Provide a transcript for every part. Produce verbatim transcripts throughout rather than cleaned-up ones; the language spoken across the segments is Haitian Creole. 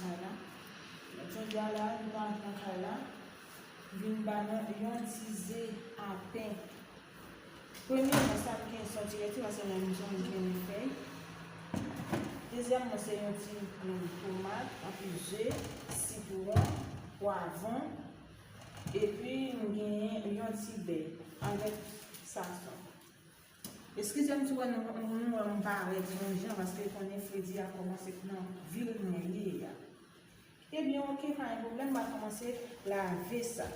Kay la. Jodi a la, nou pa nan kay la. Vin ba nou yon ti ze a pen. Premyèman, sa m gen se yon ti leti, paske nan emisyon m gen fèy. Dezyèmman, se yon ti grenn tomat, anpil ze, sitwon, pwavwon. Epi, m genyen yon ti bè avèk sazon. Eskize m si w wè nou, nou, nou wè m parèt yon jan, paske konnen fredi a kòmanse nan vil mwen ye a. Ebyen, oke, pa gen pwoblèm, m a kòmanse lave sa.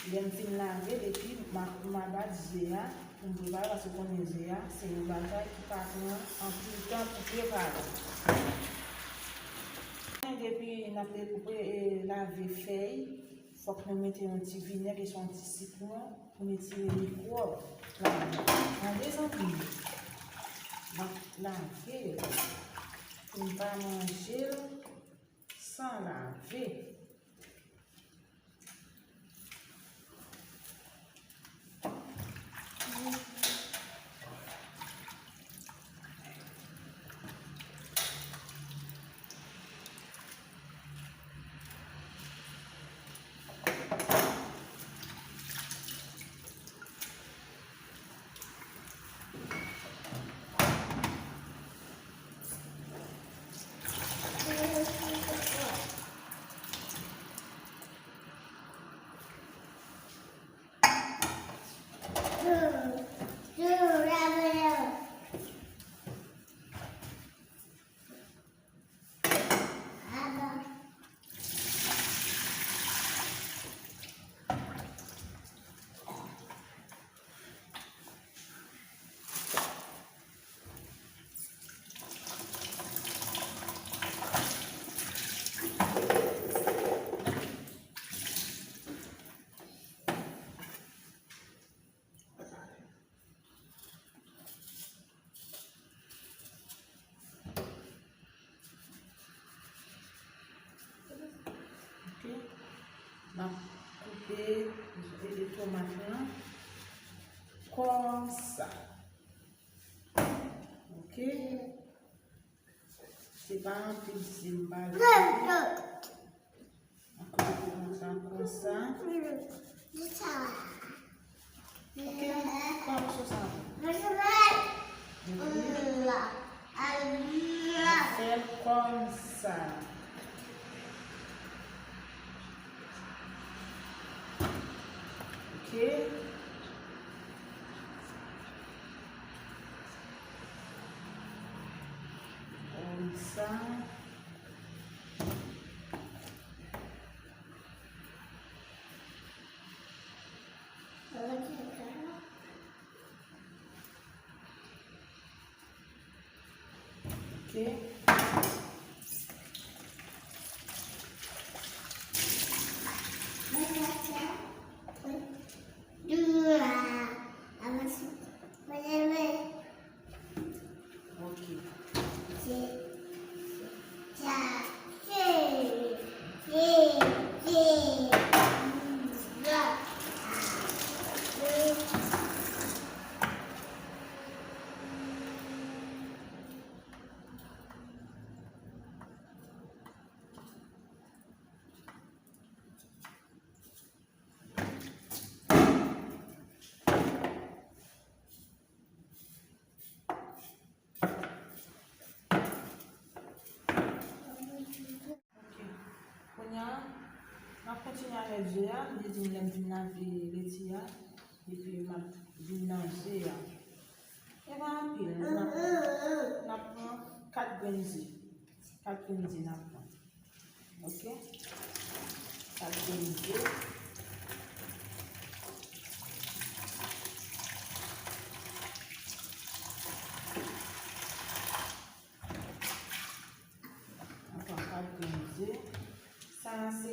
Lè m fin lave l, epi m a, m a bat ze a pou m prepare, paske konnen ze a, se yon bagay ki pa pran anpil tan pou prepare. Depi n ap pre-, pre-, e, lave fèy, fòk nou mete yon ti vinèg e yon ti sitwon pou n retire mikwòb ladan. Tande, zanmi m? N ap lave l pou n pa manje l san lave. Ok. M ap koupe e, e tomat lan konsa. Ok. Se pa anpil ze m ba l. Ankò konsa, konsa. Ok, pran moso sa. Epi, fè l konsa. Ok. Konsa. Ok. Ok. Ok. Kounye a, m ap kontinye avèk ze a. M te di m lè m fin lave leti a, epi m ap vin nan ze a. E pa anpil, n ap, n ap pran kat grenn ze. Kat grenn ze n ap pran. Ok? Sa l vin byen. Ankò, sa l vin byen. Sa se,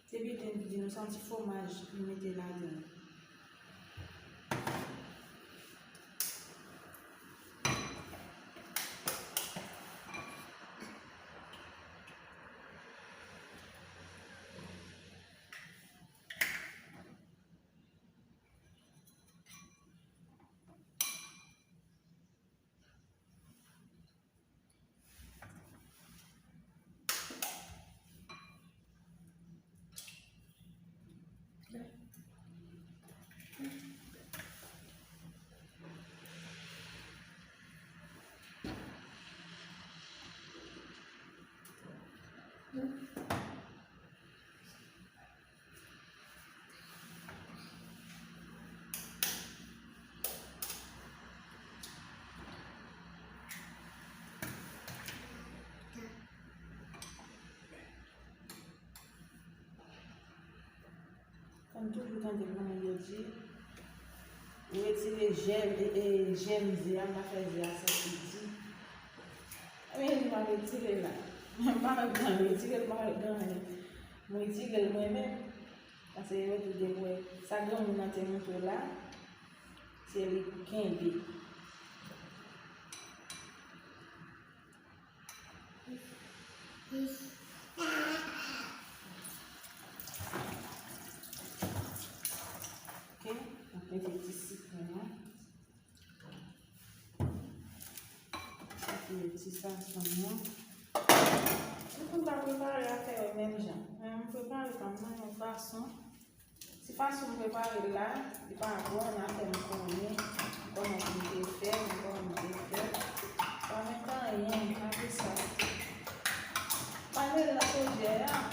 se biten ki di nou se yon ti fwomaj li mete ladan l. M toujou tande moun yo di, ou retire jèm, e, e, jèm ze a, m pa fè ze a santi di. Ebyen, li pa retire la. M pa wè m retire l, m pa wè m retire l mwen menm. Paske yo tou gen pou wè sa granmoun nan te montre w la, se li pou kenbe. Ok, m ap mete ti sitwon an. Epi ti fason an. Ou konn pa prepare afè yo menm jan. Mwen, m prepare pa m nan yon fason. Ti fason m prepare l la, li pa bon, n a fè m konnen kòman pou m te fè, m kòman m te fè. Pa mete anyen, pa fè sa. Pa mete nan frijidè a.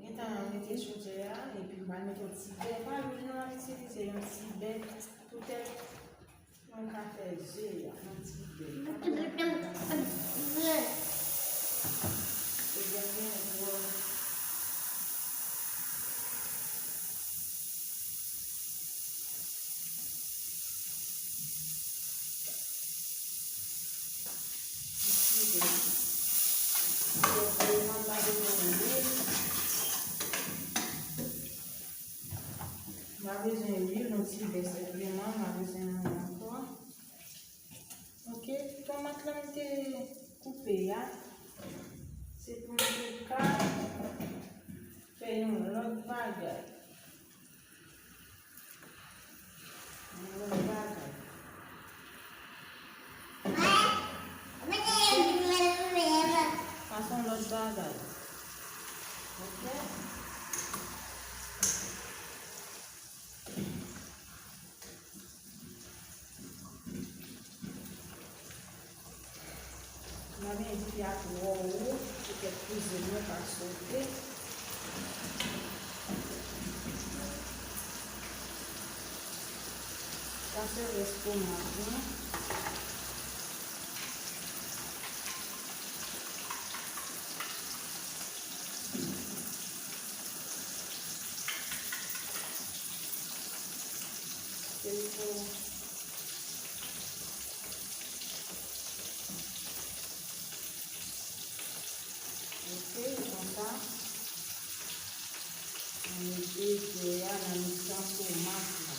Gentan mete chojè a, epi m pral mete yon ti bè. Pa lwil non, m ap itilize yon ti bè poutèt pou m ka fè ze a, yon ti bè. Pou byen byen wòl. M pa bezwen lwil, yon ti bè senpleman, m pa bezwen anyen ankò. Ok, tomat la m te koupe a, se pou m te ka fè yon lòt bagay. Yon lòt bagay. Sa se yon lòt bagay. Ok? M pa byen di fi a twò wo, poutèt kouzin mwen pa sote. Sa se rès tomat lan. Se pou Ok, konsa, mwen mete ze a nan mitan tomat la.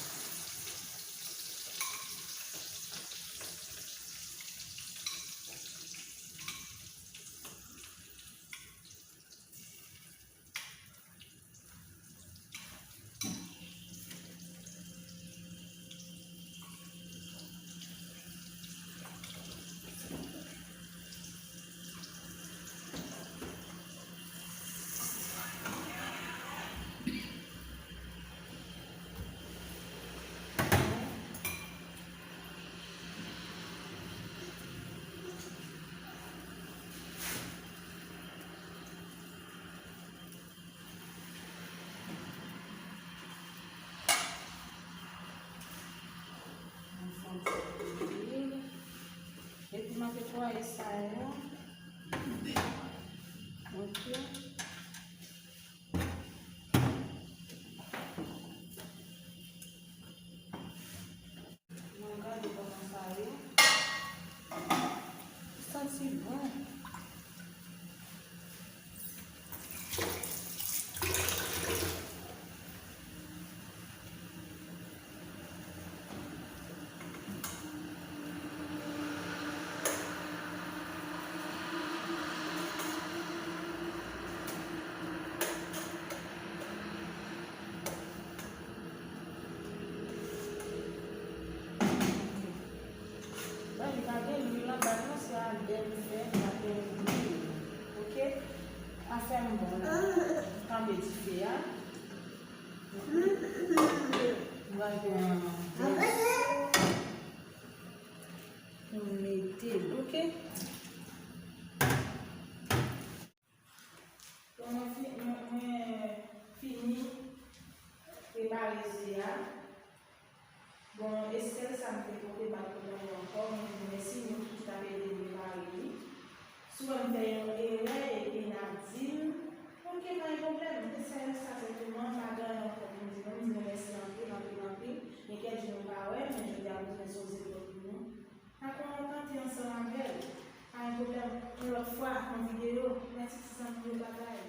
Mwen fè yon ti lwil. Epi m ap netwaye sa yo. Ok. Mwen gade kòman sa ye. Li santi bon. Bon, li pa gen lwil anba l non, se a dèm fè, pa gen lwil. Ok? Afè m bon la. Kanpe dife a. Mete l, ok? Bon, mwen fi-, mwen, mwen fini prepare ze a. Bon, e sèl sa m te pote, m pa t pote anyen ankò. Mwen di mèsi nou tout ki t ap ede m prepare li. Si w wè m fè yon erè, epi n ap di m, ok, pa gen pwoblèm. E sèl sa sèlman, m pa gen anyen ankò pou m di nou. M di nou mèsi anpil, anpil, anpil. Gen kèk jou nou pa wè, men jodi a nou tounen sou zepòl nou. N ap pran yon tante ansanm avè l. Pa gen pwoblèm. Yon lòt fwa, yon videyo. Mèsi ti zanmi yo, babay.